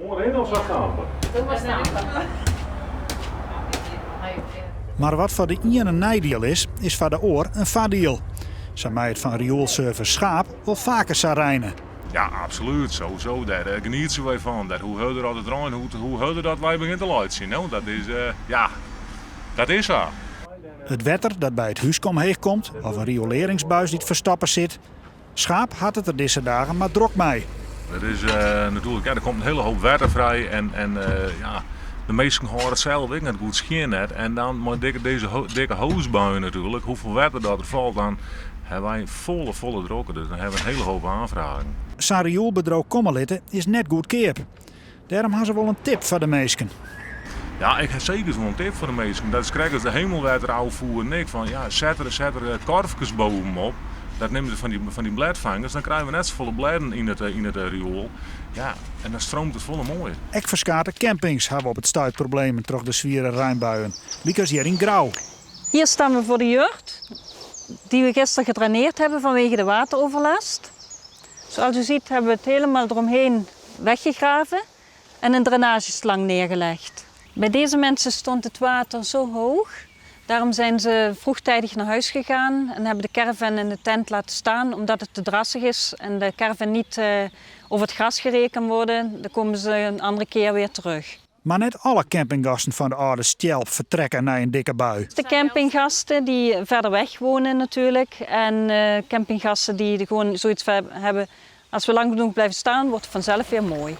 Oanrinne of sa stampe? Doe mar stampe. Mar wat foar de ien in neidiel is, is foar de oar in foardiel. Sa mei it fan rioelservice Schaap wol faker sa reine. Ja, absolút. Sowieso. Dêr eh, genietsje wy fan. Dêr, hoe hurder dat it reint, hoe, hoe hurder dat wy begjinne te laitsjen. No, dat is, eh, ja, dat is sa. It wetter dat by it húske omheech komt of in riolearringsbuis dy't ferstoppe sit, Schaap hat it der dizze dagen mar drok mei. Der is eh, natuerlik, ja, der komt in hiele hoop wetter frij en, en eh, ja, de minsken hâlde it sels ek net goed skjin net. En dan mei dikke, dizze dikke hoasbuien natuerlik, hoefolle wetter dat der falt, dan hawwe wy folle, folle drokker. Dus dan hawwe we in hiele hoop oanfragen. Sa'n rioelbedriuw komme litte is net goedkeap. Dêrom ha se wol in tip foar de minsken. Ja, ik ha seker wol in tip foar de minsken. Dat is krekt as de hemelwetterôffoer en ik fan ja, set der, set der korfkes bovenop. Dat nimme se fan dy blêdfangers. Dan krije we net safolle blêden yn it rioel. Ja, en dan streamt it folle moaier. Ek ferskate campings hawwe op it stuit problemen troch de swiere reinbuien, lykas hjir yn Grou. Hier staan we voor de jurt, die we gisteren gedraineerd hebben vanwege de wateroverlast. Zoals u ziet hebben we het helemaal eromheen weggegraven en een drainageslang neergelegd. Bij deze mensen stond het water zo hoog. Daarom zijn ze vroegtijdig naar huis gegaan en hebben de caravan in de tent laten staan omdat het te drassig is en de caravan niet uh, over het gras gereden kan worden. Dan komen ze een andere keer weer terug. Mar net alle campinggasten fan de âlde stjelp fertrekke nei in dikke bui. De campinggasten die verder weg wonen natuurlijk en uh, campinggasten die gewoon zoiets hebben, als we lang genoeg blijven staan, wordt het vanzelf weer mooi.